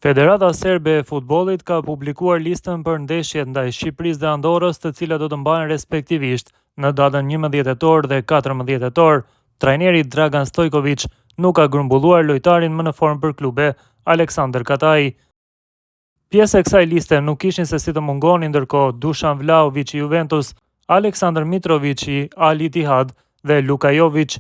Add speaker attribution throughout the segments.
Speaker 1: Federata Serbe e Futbollit ka publikuar listën për ndeshjet ndaj Shqipërisë dhe Andorrës, të cilat do të mbahen respektivisht në datën 11 tetor dhe 14 tetor. Trajneri Dragan Stojkovic nuk ka grumbulluar lojtarin më në formë për klube, Aleksandër Katai. Pjesë e kësaj liste nuk kishin se si të mungonin ndërkohë Dushan Vlahovic i Juventus, Aleksandër Mitrovic i Al Ittihad dhe Luka Jovic.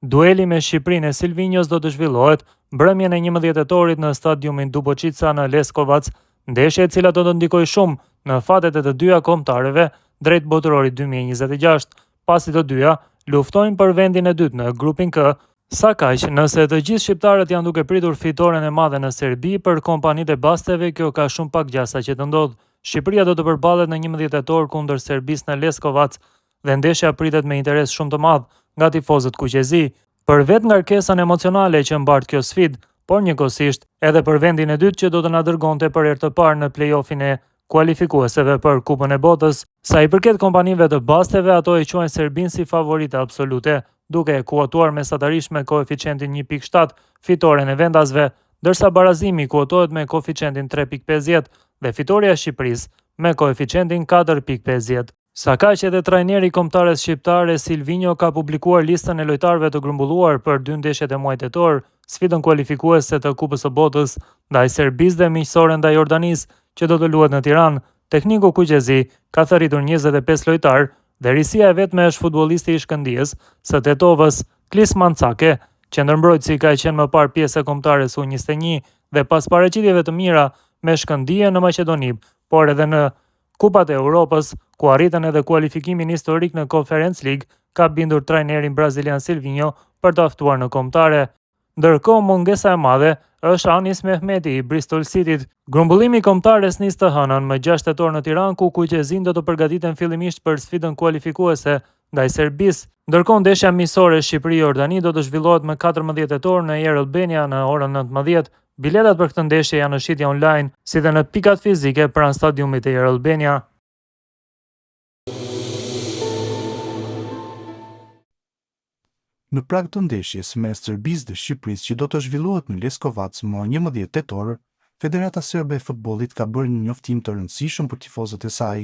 Speaker 1: Dueli me Shqipërinë e Silvinjos do të zhvillohet mbrëmjen e 11 tetorit në stadiumin Duboçica në Leskovac, ndeshje e cila do të ndikojë shumë në fatet e të dyja kombëtareve drejt Botërorit 2026, pasi të dyja luftojnë për vendin e dytë në grupin K. Sakaq, nëse të gjithë shqiptarët janë duke pritur fitoren e madhe në Serbi, për kompanitë e basteve kjo ka shumë pak gjasa që të ndodhë. Shqipëria do të përballet në 11 tetor kundër Serbisë në Leskovac dhe ndeshja pritet me interes shumë të madh nga tifozët kuqezi, për vetë ngarkesën emocionale që mbart kjo sfidë, por njëkohësisht edhe për vendin e dytë që do të na dërgonte për herë të parë në play-offin e kualifikueseve për Kupën e Botës. Sa i përket kompanive të basteve, ato e quajnë Serbinë si favorite absolute, duke e kuotuar mesatarisht me koeficientin 1.7 fitoren e vendasve, ndërsa barazimi kuotohet me koeficientin 3.50 dhe fitorja e Shqipërisë me koeficientin 4.50. Sakaq edhe trajneri i kombëtares shqiptare Silvinjo ka publikuar listën e lojtarëve të grumbulluar për dy ndeshjet e muajit tetor, sfidën kualifikuese të Kupës së Botës ndaj Serbisë dhe miqësoren ndaj Jordanisë, që do të luhet në Tiranë. Tekniku kuqezi ka thërritur 25 lojtarë dhe risia e vetme është futbollisti i Shkëndijës së Tetovës, Klisman Cake. Qendërmbrojtësi ka qenë më parë pjesë e kombëtares U21 dhe pas paraqitjeve të mira me Shkëndijën në Maqedoni, por edhe në Kupat e Europës, ku arritën edhe kualifikimin historik në Conference League, ka bindur trajnerin brazilian Silvinjo për ta ftuar në kombëtare. Ndërkohë, mungesa e madhe është Anis Mehmeti i Bristol Cityt. Grumbullimi i kombëtares nis të hënën, më 6 tetor në Tiranë, ku kuqezinjtë do të përgatiten fillimisht për sfidën kualifikuese ndaj Serbisë. Ndërkohë, ndeshja miqësore Shqipëri-Jordani do të zhvillohet më 14 tetor në Air Albania në orën 19. Biletat për këtë ndeshje janë në shitje online, si dhe në pikat fizike pranë stadiumit Air Albania.
Speaker 2: Në prag të ndeshjes mes Serbisë dhe Shqipërisë që do të zhvillohet në Leskovac më 11 tetor, Federata Serbe e Futbollit ka bërë një njoftim të rëndësishëm për tifozët e saj.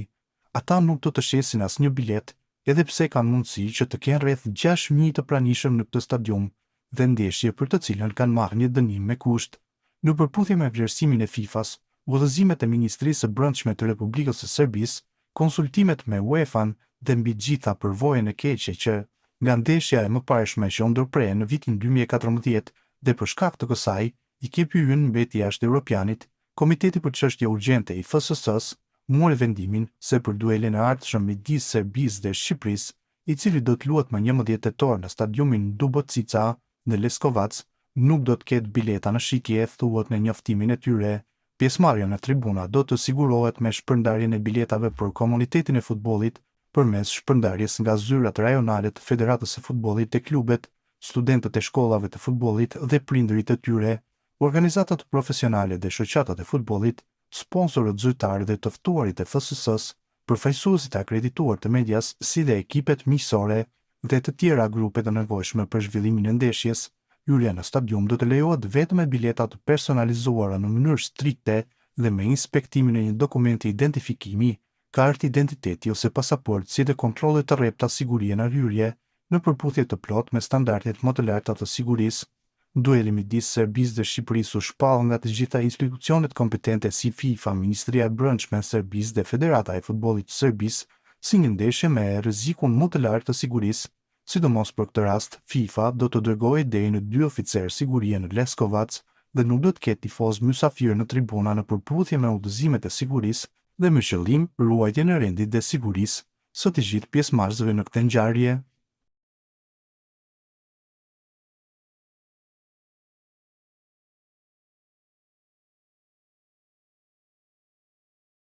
Speaker 2: Ata nuk do të shesin asnjë biletë, edhe pse kanë mundësi që të kenë rreth 6000 të pranishëm në këtë stadium dhe ndeshje për të cilën kanë marrë një dënim me kusht. Në përputhje me vlerësimin e FIFA-s, udhëzimet e Ministrisë së Brendshme të Republikës së Serbisë, konsultimet me UEFA-n dhe mbi të gjitha përvojën e keqe që nga ndeshja e mëparshme që u ndërpre në vitin 2014 dhe për shkak të kësaj, ekipi ynë mbeti jashtë Europianit, Komiteti për Çështje Urgjente i FSS-së mori vendimin se për duelin e ardhshëm midis Serbisë dhe Shqipërisë, i cili do të luhet më 11 tetor në stadiumin Duboçica në Leskovac, nuk do të ketë bileta në shitje, thuhet në njoftimin e tyre. Pjesëmarrja në tribuna do të sigurohet me shpërndarjen e biletave për komunitetin e futbollit përmes shpërndarjes nga zyrat rajonale të Federatës së Futbollit te klubet, studentët e shkollave të futbollit dhe prindërit e tyre, organizatat profesionale dhe shoqatat e futbollit, sponsorët zyrtarë dhe të ftuarit e FSS-së, përfaqësuesit e akredituar të medias si dhe ekipet miqësore dhe të tjera grupe të nevojshme për zhvillimin e ndeshjes. Hyrja në stadium do të lejohet vetëm me bileta të personalizuara në mënyrë strikte dhe me inspektimin e një dokumenti identifikimi, kartë identiteti ose pasaportë si dhe kontrolle të rrepta sigurie në hyrje, në përputhje të plotë me standardet më të larta të sigurisë. Dueli midis Serbisë dhe Shqipërisë u shpall nga të gjitha institucionet kompetente si FIFA, Ministria e Brendshme e Serbisë dhe Federata e Futbollit të Serbisë si një ndeshje me rrezikun më të lartë të sigurisë. Sidomos për këtë rast, FIFA do të dërgojë deri në dy oficerë sigurie në Leskovac dhe nuk do të ketë tifozë mysafirë në tribuna në përputhje me udhëzimet e sigurisë dhe me qëllim ruajtjen e rendit dhe sigurisë së të gjithë pjesëmarrësve në këtë ngjarje.